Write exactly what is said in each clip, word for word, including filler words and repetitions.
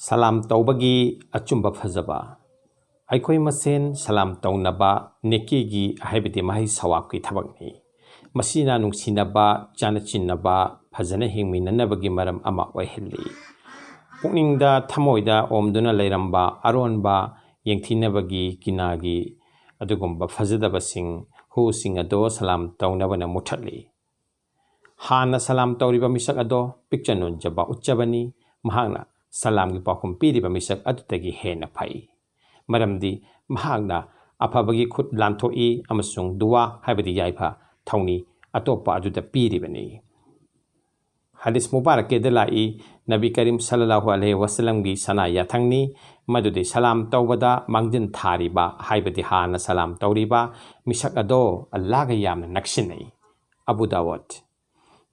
ꯁꯂꯥꯝ ꯇꯧꯕꯒꯤ ꯑꯆꯨꯝꯕ ꯐꯖꯕ꯫ ꯑꯩꯈꯣꯏ ꯃꯁꯦꯟ ꯁꯂꯥꯝ ꯇꯧꯅꯕ ꯅꯦꯀꯤꯒꯤ ꯍꯥꯏꯕꯗꯤ ꯃꯍꯩ ꯁꯋꯥꯞꯀꯤ ꯊꯕꯛꯅꯤ꯫ ꯃꯁꯤꯅ ꯅꯨꯡꯁꯤꯅꯕ, ꯆꯥꯅ ꯆꯤꯟꯅꯕ, ꯐꯖꯅ ꯍꯤꯡꯃꯤꯟꯅꯅꯕꯒꯤ ꯃꯔꯝ ꯑꯃ ꯑꯣꯏꯍꯜꯂꯤ꯫ ꯄꯨꯛꯅꯤꯡꯗ ꯊꯃꯣꯏꯗ ꯑꯣꯝꯗꯨꯅ ꯂꯩꯔꯝꯕ ꯑꯔꯣꯟꯕ ꯌꯦꯡꯊꯤꯅꯕꯒꯤ ꯀꯤꯅꯥꯒꯤ ꯑꯗꯨꯒꯨꯝꯕ ꯐꯖꯗꯕꯁꯤꯡ, ꯍꯨꯁꯤꯡ ꯑꯗꯣ ꯁꯂꯥꯝ ꯇꯧꯅꯕꯅ ꯃꯨꯠꯊꯠꯂꯤ꯫ ꯍꯥꯟꯅ ꯁꯂꯥꯝ ꯇꯧꯔꯤꯕ ꯃꯤꯁꯛ ꯑꯗꯣ ꯄꯤꯛꯆ ꯅꯣꯟꯖꯕ ꯎꯠꯆꯕꯅꯤ꯫ ꯃꯍꯥꯛꯅ ꯁꯂꯥꯝꯒꯤ ꯄꯥꯎꯈꯨꯝ ꯄꯤꯔꯤꯕ ꯃꯤꯁꯛ ꯑꯗꯨꯗꯒꯤ ꯍꯦꯟꯅ ꯐꯩ꯫ ꯃꯔꯝꯗꯤ ꯃꯍꯥꯛꯅ ꯑꯐꯕꯒꯤ ꯈꯨꯠ ꯂꯥꯟꯊꯣꯛꯏ ꯑꯃꯁꯨꯡ ꯗꯨꯋꯥ ꯍꯥꯏꯕꯗꯤ ꯌꯥꯏꯐ ꯊꯧꯅꯤ ꯑꯇꯣꯞꯄ ꯑꯗꯨꯗ ꯄꯤꯔꯤꯕꯅꯤ꯫ ꯍꯗꯤꯁ ꯃꯨꯕꯥꯔꯛꯀꯤꯗ ꯂꯥꯛꯏ, ꯅꯕꯤ ꯀꯔꯤꯝ ꯁꯜꯂꯜꯂꯥꯍꯨ ꯑꯂꯩꯍꯤ ꯋꯁꯜꯂꯝꯒꯤ ꯁꯅꯥ ꯌꯥꯊꯪꯅꯤ, ꯃꯗꯨꯗꯤ ꯁꯂꯥꯝ ꯇꯧꯕꯗ ꯃꯥꯡꯖꯤꯟ ꯊꯥꯔꯤꯕ ꯍꯥꯏꯕꯗꯤ ꯍꯥꯟꯅ ꯁꯂꯥꯝ ꯇꯧꯔꯤꯕ ꯃꯤꯁꯛ ꯑꯗꯣ ꯑꯜꯂꯥꯍꯒ ꯌꯥꯝꯅ ꯅꯛꯁꯤꯟꯅꯩ꯫ ꯑꯕꯨ ꯗꯥꯋꯨꯗ꯫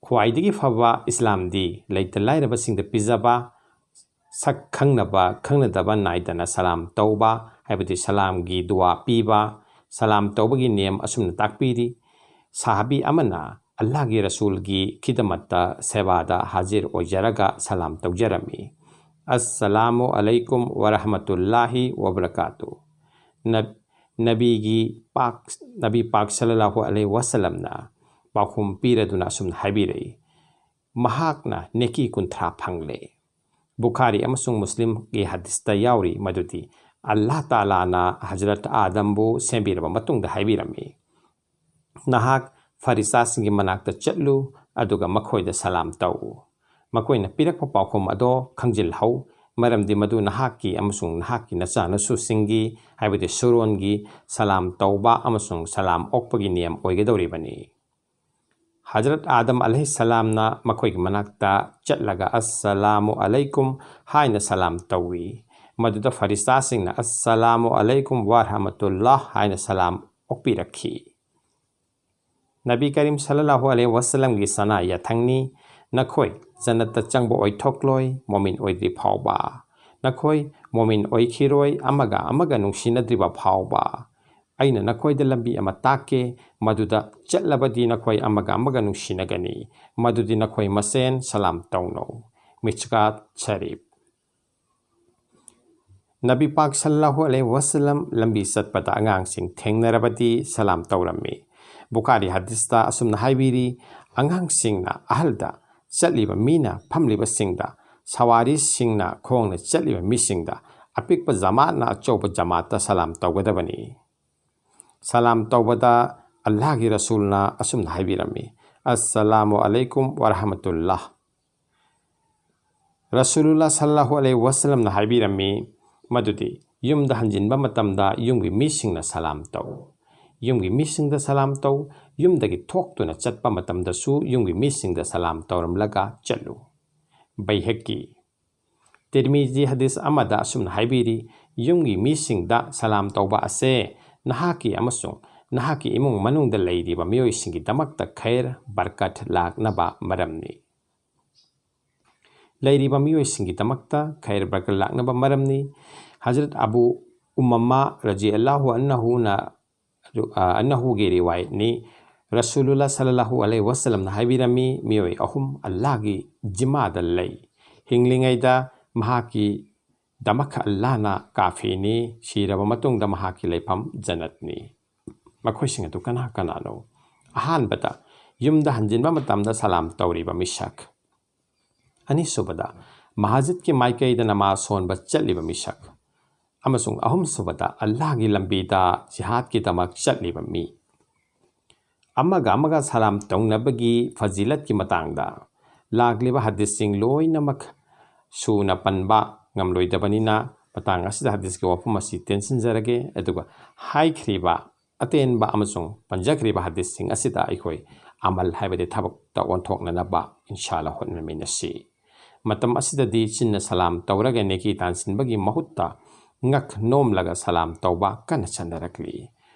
ꯈ꯭ꯋꯥꯏꯗꯒꯤ ꯐꯕ ꯏꯁꯂꯥꯝꯗꯤ ꯂꯩꯇ ꯂꯥꯏꯔꯕꯁꯤꯡꯗ ꯄꯤꯖꯕ, ꯁꯛ ꯈꯪꯅꯕ ꯈꯪꯅꯗꯕ ꯅꯥꯏꯗꯅ ꯁꯂꯥꯝ ꯇꯧꯕ, ꯍꯥꯏꯕꯗꯤ ꯁꯂꯥꯝꯒꯤ ꯗꯨꯋꯥ ꯄꯤꯕ꯫ ꯁꯂꯥꯝ ꯇꯧꯕꯒꯤ ꯅꯤꯌꯝ ꯑꯁꯨꯝꯅ ꯇꯥꯛꯄꯤꯔꯤ, ꯁꯍꯥꯕꯤ ꯑꯃꯅ ꯑꯜꯂꯥꯍꯒꯤ ꯔꯁꯨꯜꯒꯤ ꯈꯤꯗꯃꯠꯇ ꯁꯦꯕꯥꯗ ꯍꯥꯖꯤꯔ ꯑꯣꯏꯖꯔꯒ ꯁꯂꯥꯝ ꯇꯧꯖꯔꯝꯃꯤ, "ꯑꯁꯁꯂꯥꯃꯨ ꯑꯂꯩꯀꯨꯝ ꯋꯔꯍꯃꯇꯨꯜꯂꯥꯍꯤ ꯋꯕꯔꯀꯥꯇꯨ"꯫ ꯅ-, ꯅꯕꯤꯒꯤ ꯄꯥꯛ, ꯅꯕꯤ ꯄꯥꯛ ꯁꯜꯂꯜꯂꯥꯍꯨ ꯑꯂꯩꯍꯤ ꯋꯁꯜꯂꯝꯅ ꯄꯥꯎꯈꯨꯝ ꯄꯤꯔꯗꯨꯅ ꯑꯁꯨꯝꯅ ꯍꯥꯏꯕꯤꯔꯛꯏ, ꯃꯍꯥꯛꯅ ꯅꯦꯀꯤ ꯀꯨꯟꯊ꯭ꯔꯥ ꯐꯪꯂꯦ꯫ ꯕꯨꯈꯥꯔꯤ ꯑꯃꯁꯨꯡ ꯃꯨꯁꯂꯤꯝꯒꯤ ꯍꯗꯤꯁꯇ ꯌꯥꯎꯔꯤ, ꯃꯗꯨꯗꯤ ꯑꯜꯂꯥꯍ ꯇꯥꯂꯥꯅ ꯍꯖꯔꯠ ꯑꯥꯗꯝꯕꯨ ꯁꯦꯝꯕꯤꯔꯕ ꯃꯇꯨꯡꯗ ꯍꯥꯏꯕꯤꯔꯝꯃꯤ, "ꯅꯍꯥꯛ ꯐꯔꯤꯁꯇꯥꯁꯤꯡꯒꯤ ꯃꯅꯥꯛꯇ ꯆꯠꯂꯨ, ꯑꯗꯨꯒ ꯃꯈꯣꯏꯗ ꯁꯂꯥꯝ ꯇꯧ꯫ ꯃꯈꯣꯏꯅ ꯄꯤꯔꯛꯄ ꯄꯥꯎꯈꯨꯝ ꯑꯗꯣ ꯈꯪꯖꯤꯜꯍꯧ, ꯃꯔꯝꯗꯤ ꯃꯗꯨ ꯅꯍꯥꯛꯀꯤ ꯑꯃꯁꯨꯡ ꯅꯍꯥꯛꯀꯤ ꯅꯆꯥꯅꯁꯨꯁꯤꯡꯒꯤ, ꯍꯥꯏꯕꯗꯤ ꯁꯨꯔꯣꯟꯒꯤ, ꯁꯂꯥꯝ ꯇꯧꯕ ꯑꯃꯁꯨꯡ ꯁꯂꯥꯝ ꯑꯣꯛꯄꯒꯤ ꯅꯤꯌꯝ ꯑꯣꯏꯒꯗꯧꯔꯤꯕꯅꯤ"꯫ ꯍꯖꯔꯠ ꯑꯥꯗꯝ ꯑꯂꯩꯍꯤꯁꯁꯂꯥꯝꯅ ꯃꯈꯣꯏꯒꯤ ꯃꯅꯥꯛꯇ ꯆꯠꯂꯒ "ꯑꯁꯁꯂꯥꯃꯨ ꯑꯂꯩꯀꯨꯝ" ꯍꯥꯏꯅ ꯁꯂꯥꯝ ꯇꯧꯏ꯫ ꯃꯗꯨꯗ ꯐꯔꯤꯁꯇꯥꯁꯤꯡꯅ "ꯑꯁꯁꯂꯥꯃꯨ ꯑꯂꯩꯀꯨꯝ ꯋꯔꯍꯃꯇꯨꯜꯂꯥꯍ" ꯍꯥꯏꯅ ꯁꯂꯥꯝ ꯑꯣꯛꯄꯤꯔꯛꯈꯤ꯫ ꯅꯕꯤ ꯀꯔꯤꯝ ꯁꯜꯂꯜꯂꯥꯍꯨ ꯑꯂꯩꯍꯤ ꯋꯁꯜꯂꯝꯒꯤ ꯁꯅꯥ ꯌꯥꯊꯪꯅꯤ, "ꯅꯈꯣꯏ ꯖꯟꯅꯠꯇ ꯆꯪꯕ ꯑꯣꯏꯊꯣꯛꯂꯣꯏ ꯃꯣꯃꯤꯟ ꯑꯣꯏꯗ꯭ꯔꯤ ꯐꯥꯎꯕ꯫ ꯅꯈꯣꯏ ꯃꯣꯃꯤꯟ ꯑꯣꯏꯈꯤꯔꯣꯏ ꯑꯃꯒ ꯑꯃꯒ ꯅꯨꯡꯁꯤꯅꯗ꯭ꯔꯤꯕ ꯐꯥꯎꯕ꯫ ꯑꯩꯅ ꯅꯈꯣꯏꯗ ꯂꯝꯕꯤ ꯑꯃ ꯇꯥꯛꯀꯦ, ꯃꯗꯨꯗ ꯆꯠꯂꯕꯗꯤ ꯅꯈꯣꯏ ꯑꯃꯒ ꯑꯃꯒ ꯅꯨꯡꯁꯤꯅꯒꯅꯤ, ꯃꯗꯨꯗꯤ ꯅꯈꯣꯏ ꯃꯁꯦꯟ ꯁꯂꯥꯝ ꯇꯧꯅꯧ"꯫ ꯃꯤꯁꯀꯥꯠ ꯁꯔꯤꯐ꯫ ꯅꯕꯤ ꯄꯥꯛ ꯁꯜꯂꯜꯂꯥꯍꯨ ꯑꯂꯩꯍꯤ ꯋꯁꯜꯂꯝ ꯂꯝꯕꯤ ꯆꯠꯄꯗ ꯑꯉꯥꯡꯁꯤꯡ ꯊꯦꯡꯅꯔꯕꯗꯤ ꯁꯂꯥꯝ ꯇꯧꯔꯝꯃꯤ꯫ ꯕꯨꯈꯥꯔꯤ ꯍꯗꯤꯁꯇ ꯑꯁꯨꯝꯅ ꯍꯥꯏꯕꯤꯔꯤ, ꯑꯉꯥꯡꯁꯤꯡꯅ ꯑꯍꯜꯗ ꯆꯠꯂꯤꯕ ꯃꯤꯅ ꯐꯝꯂꯤꯕꯁꯤꯡꯗ, ꯁꯋꯥꯔꯤꯁꯤꯡꯅ ꯈꯣꯡꯅ ꯆꯠꯂꯤꯕ ꯃꯤꯁꯤꯡꯗ, ꯑꯄꯤꯛꯄ ꯖꯃꯥꯠꯅ ꯑꯆꯧꯕ ꯖꯃꯥꯠꯇ ꯁꯂꯥꯝ ꯇꯧꯒꯗꯕꯅꯤ꯫ ꯁꯂꯥꯝ ꯇꯧꯕꯗ ꯑꯜꯂꯥꯍꯒꯤ ꯔꯁꯨꯜꯅ ꯑꯁꯨꯝꯅ ꯍꯥꯏꯕꯤꯔꯝꯃꯤ, "ꯑꯁꯁꯂꯥꯃꯨ ꯑꯂꯩꯀꯨꯝ ꯋꯔꯍꯃꯇꯨꯜꯂꯥꯍ"꯫ ꯔꯁꯨꯂꯨꯜꯂꯥ ꯁꯜꯂꯜꯂꯥꯍꯨ ꯑꯂꯩꯍꯤ ꯋꯁꯜꯂꯝꯅ ꯍꯥꯏꯕꯤꯔꯝꯃꯤ ꯃꯗꯨꯗꯤ, ꯌꯨꯝꯗ ꯍꯟꯖꯤꯟꯕ ꯃꯇꯝꯗ ꯌꯨꯝꯒꯤ ꯃꯤꯁꯤꯡꯅ ꯁꯂꯥꯝ ꯇꯧ꯫ ꯌꯨꯝꯒꯤ ꯃꯤꯁꯤꯡꯗ ꯁꯂꯥꯝ ꯇꯧ꯫ ꯌꯨꯝꯗꯒꯤ ꯊꯣꯛꯇꯨꯅ ꯆꯠꯄ ꯃꯇꯝꯗꯁꯨ ꯌꯨꯝꯒꯤ ꯃꯤꯁꯤꯡꯗ ꯁꯂꯥꯝ ꯇꯧꯔꯝꯂꯒ ꯆꯠꯂꯨ꯫ ꯕꯩꯍꯛꯀꯤ꯫ ꯇꯤꯔꯃꯤꯖꯤ ꯍꯗꯤꯁ ꯑꯃꯗ ꯑꯁꯨꯝꯅ ꯍꯥꯏꯕꯤꯔꯤ, "ꯌꯨꯝꯒꯤ ꯃꯤꯁꯤꯡꯗ ꯁꯂꯥꯝ ꯇꯧꯕ ꯑꯁꯦ ꯅꯍꯥꯛꯀꯤ ꯑꯃꯁꯨꯡ ꯅꯍꯥꯛꯀꯤ ꯏꯃꯨꯡ ꯃꯅꯨꯡꯗ ꯂꯩꯔꯤꯕ ꯃꯤꯑꯣꯏꯁꯤꯡꯒꯤꯗꯃꯛꯇ ꯈꯩꯔ ꯕꯔꯀꯠ ꯂꯥꯛꯅꯕ ꯃꯔꯝꯅꯤ"꯫ ꯂꯩꯔꯤꯕ ꯃꯤꯑꯣꯏꯁꯤꯡꯒꯤꯗꯃꯛꯇ ꯈꯩꯔ ꯕꯔꯀꯠ ꯂꯥꯛꯅꯕ ꯃꯔꯝꯅꯤ꯫ ꯍꯖꯔꯠ ꯑꯕꯨ ꯎꯃꯃꯥ ꯔꯖꯤ ꯑꯜꯂꯥꯍꯨ ꯑꯟꯅꯍꯨꯅ, ꯑ, ꯑꯟꯅꯍꯨꯒꯤ ꯔꯤꯋꯥꯌꯠꯅꯤ꯫ ꯔꯁꯨꯂꯨꯜꯂꯥ ꯁꯜꯂꯜꯂꯥꯍꯨ ꯑꯂꯩꯍꯤ ꯋꯁꯜꯂꯝꯅ ꯍꯥꯏꯕꯤꯔꯝꯃꯤ, ꯃꯤꯑꯣꯏ ꯑꯍꯨꯝ ꯑꯜꯂꯥꯍꯒꯤ ꯖꯤꯝꯃꯥꯗ ꯂꯩ꯫ ꯍꯤꯡꯂꯤꯉꯩꯗ ꯃꯍꯥꯛꯀꯤ ꯗꯃꯛ ꯑꯜꯂꯥꯍꯅ ꯀꯥꯐꯤꯅꯤ, ꯁꯤꯔꯕ ꯃꯇꯨꯡꯗ ꯃꯍꯥꯛꯀꯤ ꯂꯩꯐꯝ ꯖꯟꯅꯠꯅꯤ꯫ ꯃꯈꯣꯏꯁꯤꯡ ꯑꯗꯨ ꯀꯅꯥ ꯀꯅꯥꯅꯣ? ꯑꯍꯥꯟꯕꯗ, ꯌꯨꯝꯗ ꯍꯟꯖꯤꯟꯕ ꯃꯇꯝꯗ ꯁꯂꯥꯝ ꯇꯧꯔꯤꯕ ꯃꯤꯁꯛ꯫ ꯑꯅꯤꯁꯨꯕꯗ, ꯃꯍꯥꯖꯤꯠꯀꯤ ꯃꯥꯏꯀꯩꯗ ꯅꯃꯥꯖ ꯁꯣꯟꯕ ꯆꯠꯂꯤꯕ ꯃꯤꯁꯛ꯫ ꯑꯃꯁꯨꯡ ꯑꯍꯨꯝꯁꯨꯕꯗ, ꯑꯜꯂꯥꯍꯒꯤ ꯂꯝꯕꯤꯗ ꯖꯤꯍꯥꯗꯀꯤꯗꯃꯛ ꯆꯠꯂꯤꯕ ꯃꯤ꯫ ꯑꯃꯒ ꯑꯃꯒ ꯁꯂꯥꯝ ꯇꯧꯅꯕꯒꯤ ꯐꯖꯤꯂꯠꯀꯤ ꯃꯇꯥꯡꯗ ꯂꯥꯛꯂꯤꯕ ꯍꯗꯤꯁꯁꯤꯡ ꯂꯣꯏꯅꯃꯛ ꯁꯨꯅ ꯄꯟꯕ ꯉꯝꯂꯣꯏꯗꯕꯅꯤꯅ, ꯃꯇꯥꯡ ꯑꯁꯤꯗ ꯍꯗꯤꯁꯀꯤ ꯋꯥꯐꯝ ꯑꯁꯤ ꯇꯦꯟꯁꯤꯟꯖꯔꯒꯦ꯫ ꯑꯗꯨꯒ ꯍꯥꯏꯈ꯭ꯔꯤꯕ ꯑꯇꯦꯟꯕ ꯑꯃꯁꯨꯡ ꯄꯟꯖꯈ꯭ꯔꯤꯕ ꯍꯗꯤꯁꯁꯤꯡ ꯑꯁꯤꯗ ꯑꯩꯈꯣꯏ ꯑꯃꯜ, ꯍꯥꯏꯕꯗꯤ ꯊꯕꯛꯇ ꯑꯣꯟꯊꯣꯛꯅꯅꯕ ꯏꯟꯁꯥ ꯑꯜꯂꯥꯍ ꯍꯣꯠꯅꯃꯤꯟꯅꯁꯤ꯫ ꯃꯇꯝ ꯑꯁꯤꯗꯗꯤ ꯆꯤꯟꯅ ꯁꯂꯥꯝ ꯇꯧꯔꯒ ꯅꯦꯀꯤ ꯇꯥꯟꯁꯤꯟꯕꯒꯤ ꯃꯍꯨꯠꯇ ꯉꯛ ꯅꯣꯝꯂꯒ ꯁꯂꯥꯝ ꯇꯧꯕ ꯀꯟꯅ ꯆꯠꯅꯔꯛꯂꯤ꯫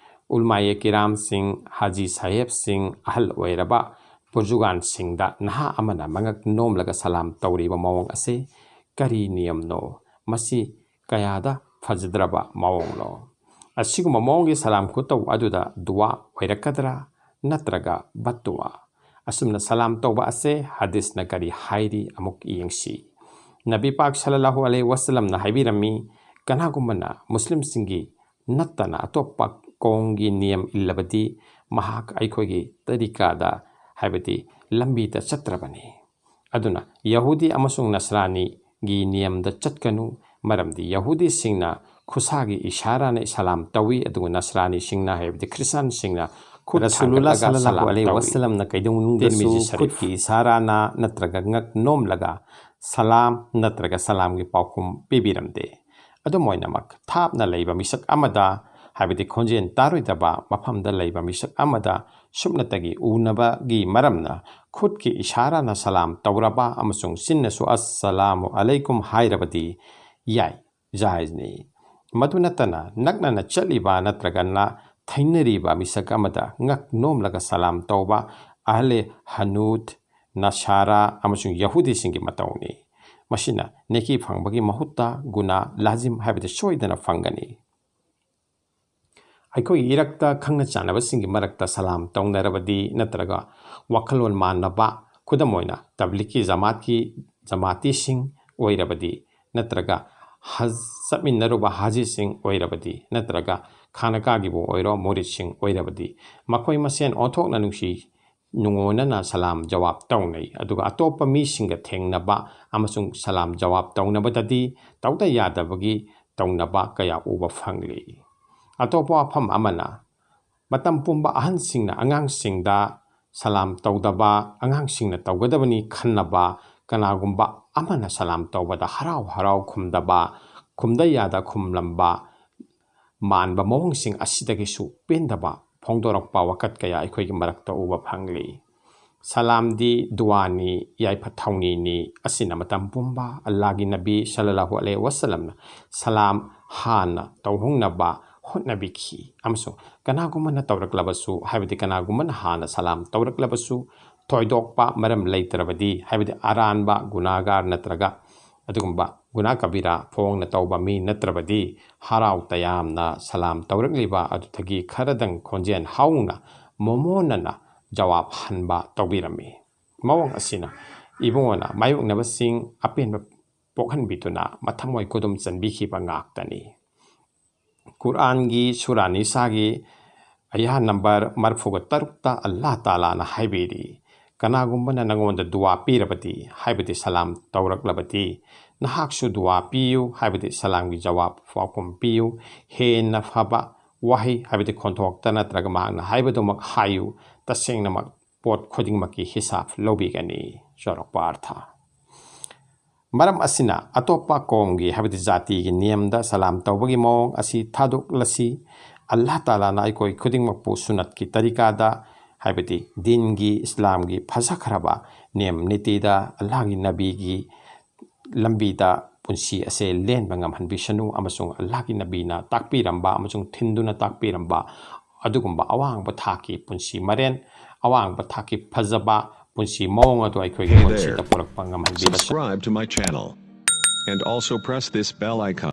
ꯎꯂꯃꯥꯌꯦ ꯀꯤꯔꯥꯝꯁꯤꯡ, ꯍꯥꯖꯤ ꯁꯥꯍꯦꯕꯁꯤꯡ, ꯑꯍꯜ ꯑꯣꯏꯔꯕ ꯕꯨꯖꯨꯒꯥꯟꯁꯤꯡꯗ ꯅꯍꯥ ꯑꯃꯅ ꯃꯉꯛ ꯅꯣꯝꯂꯒ ꯁꯂꯥꯝ ꯇꯧꯔꯤꯕ ꯃꯑꯣꯡ ꯑꯁꯤ ꯀꯔꯤ ꯅꯤꯌꯝꯅꯣ? ꯃꯁꯤ ꯀꯌꯥꯗ ꯐꯖꯗ꯭ꯔꯕ ꯃꯑꯣꯡꯅꯣ! ꯑꯁꯤꯒꯨꯝꯕ ꯃꯑꯣꯡꯒꯤ ꯁꯂꯥꯝ ꯈꯨꯇꯧ ꯑꯗꯨꯗ ꯗꯨꯋꯥ ꯑꯣꯏꯔꯛꯀꯗ꯭ꯔꯥ ꯅꯠꯇ꯭ꯔꯒ ꯕꯠꯗꯨꯋꯥ? ꯑꯁꯨꯝꯅ ꯁꯂꯥꯝ ꯇꯧꯕ ꯑꯁꯦ ꯍꯗꯤꯁꯅ ꯀꯔꯤ ꯍꯥꯏꯔꯤ ꯑꯃꯨꯛ ꯌꯦꯡꯁꯤ꯫ ꯅꯕꯤ ꯄꯥꯛ ꯁꯜꯂꯜꯂꯥꯍꯨ ꯑꯂꯩꯍꯤ ꯋꯁꯜꯂꯝꯅ ꯍꯥꯏꯕꯤꯔꯝꯃꯤ, ꯀꯅꯥꯒꯨꯝꯕꯅ ꯃꯨꯁꯂꯤꯝꯁꯤꯡꯒꯤ ꯅꯠꯇꯅ ꯑꯇꯣꯞꯄ ꯀꯣꯝꯒꯤ ꯅꯤꯌꯝ ꯏꯜꯂꯕꯗꯤ ꯃꯍꯥꯛ ꯑꯩꯈꯣꯏꯒꯤ ꯇꯔꯤꯀꯥꯗ, ꯍꯥꯏꯕꯗꯤ ꯂꯝꯕꯤꯗ ꯆꯠꯇ꯭ꯔꯕꯅꯤ꯫ ꯑꯗꯨꯅ ꯌꯍꯨꯗꯤ ꯑꯃꯁꯨꯡ ꯅꯁꯔꯥꯅꯤꯒꯤ ꯅꯤꯌꯝꯗ ꯆꯠꯀꯅꯨ, ꯃꯔꯝꯗꯤ ꯌꯍꯨꯗꯤꯁꯤꯡꯅ ꯈꯨꯠꯁꯥꯒꯤ ꯏꯁꯥꯔꯥꯅ ꯁꯂꯥꯝ ꯇꯧꯏ, ꯑꯗꯨꯒ ꯅꯁꯔꯥꯅꯤꯁꯤꯡꯅ, ꯍꯥꯏꯕꯗꯤ ꯈ꯭ꯔꯤꯁꯇꯥꯟꯁꯤꯡꯅ, ꯈꯨꯠ ꯔꯁꯨꯂꯨꯜꯂꯥꯍ ꯊꯥꯡꯒꯠꯂꯒ ꯁꯜꯂꯜꯂꯥꯍꯨ ꯁꯂꯥꯝ ꯑꯂꯩꯍꯤ ꯇꯧꯏ꯫ ꯋꯁꯜꯂꯝꯅ ꯀꯩꯗꯧꯅꯨꯡꯗꯁꯨ ꯇꯤꯔꯃꯤꯖꯤ ꯁꯔꯤꯐ꯫ ꯈꯨꯠꯀꯤ ꯏꯁꯥꯔꯥꯅ ꯅꯠꯇ꯭ꯔꯒ ꯉꯛ ꯅꯣꯝꯂꯒ ꯁꯂꯥꯝ ꯅꯠꯇ꯭ꯔꯒ ꯁꯂꯥꯝꯒꯤ ꯄꯥꯎꯈꯨꯝ ꯄꯤꯕꯤꯔꯝꯗꯦ꯫ ꯑꯗꯨꯝ ꯑꯣꯏꯅꯃꯛ, ꯊꯥꯞꯅ ꯂꯩꯕ ꯃꯤꯁꯛ ꯑꯃꯗ, ꯍꯥꯏꯕꯗꯤ ꯈꯣꯟꯖꯦꯜ ꯇꯥꯔꯣꯏꯗꯕ ꯃꯐꯝꯗ ꯂꯩꯕ ꯃꯤꯁꯛ ꯑꯃꯗ ꯁꯨꯞꯅꯇꯒꯤ ꯎꯅꯕꯒꯤ ꯃꯔꯝꯅ ꯈꯨꯠꯀꯤ ꯏꯁꯥꯔꯥꯅ ꯁꯂꯥꯝ ꯇꯧꯔꯕ ꯑꯃꯁꯨꯡ ꯆꯤꯟꯅꯁꯨ "ꯑꯁꯁꯂꯥꯃꯨ ꯑꯂꯩꯀꯨꯝ" ꯍꯥꯏꯔꯕꯗꯤ ꯌꯥꯏ, ꯖꯥꯏꯖꯅꯤ꯫ ꯃꯗꯨ ꯅꯠꯇꯅ, ꯅꯛꯅꯅ ꯆꯠꯂꯤꯕ ꯅꯠꯇ꯭ꯔꯒꯅ ꯊꯩꯅꯔꯤꯕ ꯃꯤꯁꯛ ꯑꯃꯗ ꯉꯛ ꯅꯣꯝꯂꯒ ꯁꯂꯥꯝ ꯇꯧꯕ ꯑꯍꯂꯦ ꯍꯅꯨꯠ, ꯅꯁꯥꯔꯥ ꯑꯃꯁꯨꯡ ꯌꯍꯨꯗꯤꯁꯤꯡꯒꯤ ꯃꯇꯧꯅꯤ꯫ ꯃꯁꯤꯅ ꯅꯦꯀꯤ ꯐꯪꯕꯒꯤ ꯃꯍꯨꯠꯇ ꯒꯨꯅꯥ ꯂꯥꯖꯤꯝ, ꯍꯥꯏꯕꯗꯤ ꯁꯣꯏꯗꯅ ꯐꯪꯒꯅꯤ꯫ ꯑꯩꯈꯣꯏꯒꯤ ꯏꯔꯛꯇ ꯈꯪꯅ ꯆꯥꯟꯅꯕꯁꯤꯡꯒꯤ ꯃꯔꯛꯇ ꯁꯂꯥꯝ ꯇꯧꯅꯔꯕꯗꯤ ꯅꯠꯇ꯭ꯔꯒ ꯋꯥꯈꯜꯂꯣꯟ ꯃꯥꯟꯅꯕ, ꯈꯨꯗꯝ ꯑꯣꯏꯅ ꯇꯕ꯭ꯂꯤꯛꯀꯤ ꯖꯃꯥꯠꯀꯤ ꯖꯃꯥꯇꯤꯁꯤꯡ ꯑꯣꯏꯔꯕꯗꯤ, ꯅꯠꯇ꯭ꯔꯒ ꯍꯖ ꯆꯠꯃꯤꯟꯅꯔꯨꯕ ꯍꯥꯖꯤꯁꯤꯡ ꯑꯣꯏꯔꯕꯗꯤ, ꯅꯠꯇ꯭ꯔꯒ ꯈꯥꯅꯀꯥꯒꯤꯕꯨ ꯑꯣꯏꯔꯣ ꯃꯨꯔꯤꯠꯁꯤꯡ ꯑꯣꯏꯔꯕꯗꯤ, ꯃꯈꯣꯏ ꯃꯁꯦꯟ ꯑꯣꯟꯊꯣꯛꯅ ꯅꯨꯡꯁꯤ ꯅꯨꯡꯉꯣꯟꯅꯅ ꯁꯂꯥꯝ ꯖꯋꯥꯕ ꯇꯧꯅꯩ꯫ ꯑꯗꯨꯒ ꯑꯇꯣꯞꯄ ꯃꯤꯁꯤꯡꯒ ꯊꯦꯡꯅꯕ ꯑꯃꯁꯨꯡ ꯁꯂꯥꯝ ꯖꯋꯥꯕ ꯇꯧꯅꯕꯗꯗꯤ ꯇꯧꯗ ꯌꯥꯗꯕꯒꯤ ꯇꯧꯅꯕ ꯀꯌꯥ ꯎꯕ ꯐꯪꯂꯤ꯫ ꯑꯇꯣꯞꯄ ꯋꯥꯐꯝ ꯑꯃꯅ, ꯃꯇꯝ ꯄꯨꯝꯕ ꯑꯍꯟꯁꯤꯡꯅ ꯑꯉꯥꯡꯁꯤꯡꯗ ꯁꯂꯥꯝ ꯇꯧꯗꯕ, ꯑꯉꯥꯡꯁꯤꯡꯅ ꯇꯧꯒꯗꯕꯅꯤ ꯈꯟꯅꯕ, ꯀꯅꯥꯒꯨꯝꯕ ꯑꯃꯅ ꯁꯂꯥꯝ ꯇꯧꯕꯗ ꯍꯔꯥꯎ ꯍꯔꯥꯎ ꯈꯨꯝꯗꯕ, ꯈꯨꯝꯗ ꯌꯥꯗ ꯈꯨꯝꯂꯝꯕ ꯃꯥꯟꯕ ꯃꯑꯣꯡꯁꯤꯡ ꯑꯁꯤꯗꯒꯤꯁꯨ ꯄꯦꯟꯗꯕ ꯐꯣꯡꯗꯣꯔꯛꯄ ꯋꯥꯀꯠ ꯀꯌꯥ ꯑꯩꯈꯣꯏꯒꯤ ꯃꯔꯛꯇ ꯎꯕ ꯐꯪꯂꯤ꯫ ꯁꯂꯥꯝꯗꯤ ꯗꯨꯋꯥꯅꯤ, ꯌꯥꯏꯐ ꯊꯧꯅꯤꯅꯤ꯫ ꯑꯁꯤꯅ ꯃꯇꯝ ꯄꯨꯝꯕ ꯑꯜꯂꯥꯍꯒꯤ ꯅꯕꯤ ꯁꯜꯂꯜꯂꯥꯍꯨ ꯑꯂꯩꯍꯤ ꯋꯁꯜꯂꯝꯅ ꯁꯂꯥꯝ ꯍꯥꯟꯅ ꯇꯧꯍꯧꯅꯕ ꯍꯣꯠꯅꯕꯤꯈꯤ꯫ ꯑꯃꯁꯨꯡ ꯀꯅꯥꯒꯨꯝꯕꯅ ꯇꯧꯔꯛꯂꯕꯁꯨ, ꯍꯥꯏꯕꯗꯤ ꯀꯅꯥꯒꯨꯝꯕꯅ ꯍꯥꯟꯅ ꯁꯂꯥꯝ ꯇꯧꯔꯛꯂꯕꯁꯨ, ꯊꯣꯏꯗꯣꯛꯄ ꯃꯔꯝ ꯂꯩꯇ꯭ꯔꯕꯗꯤ, ꯍꯥꯏꯕꯗꯤ ꯑꯔꯥꯟꯕ ꯒꯨꯅꯥꯒꯥꯔ ꯅꯠꯇ꯭ꯔꯒ ꯑꯗꯨꯒꯨꯝꯕ ꯒꯨꯅꯥ ꯀꯕꯤꯔꯥ ꯐꯣꯡꯅ ꯇꯧꯕ ꯃꯤ ꯅꯠꯇ꯭ꯔꯕꯗꯤ, ꯍꯔꯥꯎ ꯇꯌꯥꯝꯅ ꯁꯂꯥꯝ ꯇꯧꯔꯛꯂꯤꯕ ꯑꯗꯨꯗꯒꯤ ꯈꯔꯗꯪ ꯈꯣꯟꯖꯦꯜ ꯍꯧꯅ ꯃꯣꯃꯣꯟꯅꯅ ꯖꯋꯥꯕ ꯍꯟꯕ ꯇꯧꯕꯤꯔꯝꯃꯤ꯫ ꯃꯑꯣꯡ ꯑꯁꯤꯅ ꯏꯕꯨꯡꯉꯣꯅ ꯃꯥꯌꯣꯛꯅꯕꯁꯤꯡ ꯑꯄꯦꯟꯕ ꯄꯣꯛꯍꯟꯕꯤꯗꯨꯅ ꯃꯊꯃꯣꯏ ꯈꯨꯗꯨꯝ ꯆꯟꯕꯤꯈꯤꯕ ꯉꯥꯛꯇꯅꯤ꯫ ꯀꯨꯔꯥꯟꯒꯤ ꯁꯨꯔꯥ ꯅꯤꯁꯥꯒꯤ ꯑꯌꯥ ꯅꯝꯕꯔ ꯃꯔꯤꯐꯨꯒ ꯇꯔꯨꯛꯇ ꯑꯜꯂꯥꯍ ꯇꯥꯂꯥꯅ ꯍꯥꯏꯕꯤꯔꯤ, "ꯀꯅꯥꯒꯨꯝꯕꯅ ꯅꯉꯣꯟꯗ ꯗꯨꯋꯥ ꯄꯤꯔꯕꯗꯤ, ꯍꯥꯏꯕꯗꯤ ꯁꯂꯥꯝ ꯇꯧꯔꯛꯂꯕꯗꯤ, ꯅꯍꯥꯛꯁꯨ ꯗꯨꯋꯥ ꯄꯤꯌꯨ, ꯍꯥꯏꯕꯗꯤ ꯁꯂꯥꯝꯒꯤ ꯖꯋꯥꯕ ꯄꯥꯎꯈꯨꯝ ꯄꯤꯌꯨ꯫ ꯍꯦꯟꯅ ꯐꯕ ꯋꯥꯍꯩ, ꯍꯥꯏꯕꯗꯤ ꯈꯣꯟꯊꯣꯛꯇ ꯅꯠꯇ꯭ꯔꯒ ꯃꯍꯥꯛꯅ ꯍꯥꯏꯕꯗꯨꯃꯛ ꯍꯥꯏꯌꯨ꯫ ꯇꯁꯦꯡꯅꯃꯛ ꯄꯣꯠ ꯈꯨꯗꯤꯡꯃꯛꯀꯤ ꯍꯤꯁꯥꯕ ꯂꯧꯕꯤꯒꯅꯤ"꯫ ꯆꯥꯎꯔꯥꯛꯄ ꯑꯔꯊ꯫ ꯃꯔꯝ ꯑꯁꯤꯅ ꯑꯇꯣꯞꯄ ꯀꯣꯝꯒꯤ, ꯍꯥꯏꯕꯗꯤ ꯖꯥꯇꯤꯒꯤ ꯅꯤꯌꯝꯗ ꯁꯂꯥꯝ ꯇꯧꯕꯒꯤ ꯃꯑꯣꯡ ꯑꯁꯤ ꯊꯥꯗꯣꯛꯂꯁꯤ꯫ ꯑꯜꯂꯥꯍ ꯇꯥꯂꯥꯅ ꯑꯩꯈꯣꯏ ꯈꯨꯗꯤꯡꯃꯛꯄꯨ ꯁꯨꯅꯠꯀꯤ ꯇꯔꯤꯀꯥꯗ, ꯍꯥꯏꯕꯗꯤ ꯗꯤꯟꯒꯤ, ꯏꯁꯂꯥꯝꯒꯤ ꯐꯖꯈ꯭ꯔꯕ ꯅꯤꯌꯝ ꯅꯤꯇꯤꯗ, ꯑꯜꯂꯥꯍꯒꯤ ꯅꯕꯤꯒꯤ ꯂꯝꯕꯤꯗ ꯄꯨꯟꯁꯤ ꯑꯁꯦ ꯂꯦꯟꯕ ꯉꯝꯍꯟꯕꯤꯁꯅꯨ, ꯑꯃꯁꯨꯡ ꯑꯜꯂꯥꯍꯒꯤ ꯅꯕꯤꯅ ꯇꯥꯛꯄꯤꯔꯝꯕ ꯑꯃꯁꯨꯡ ꯊꯤꯟꯗꯨꯅ ꯇꯥꯛꯄꯤꯔꯝꯕ ꯑꯗꯨꯒꯨꯝꯕ ꯑꯋꯥꯡꯕ ꯊꯥꯛꯀꯤ ꯄꯨꯟꯁꯤ ꯃꯔꯦꯟ, ꯑꯋꯥꯡꯕ ꯊꯥꯛꯀꯤ ꯐꯖꯕ ꯄꯨꯟꯁꯤ ꯃꯑꯣꯡ ꯑꯗꯨ ꯑꯩꯈꯣꯏꯒꯤ Hey ꯄꯨꯟꯁꯤꯗ there. ꯄꯨꯔꯛꯄ ꯉꯝꯍꯟꯕꯤꯔꯁꯅꯨ꯫ Subscribe to my channel. And also press this bell icon.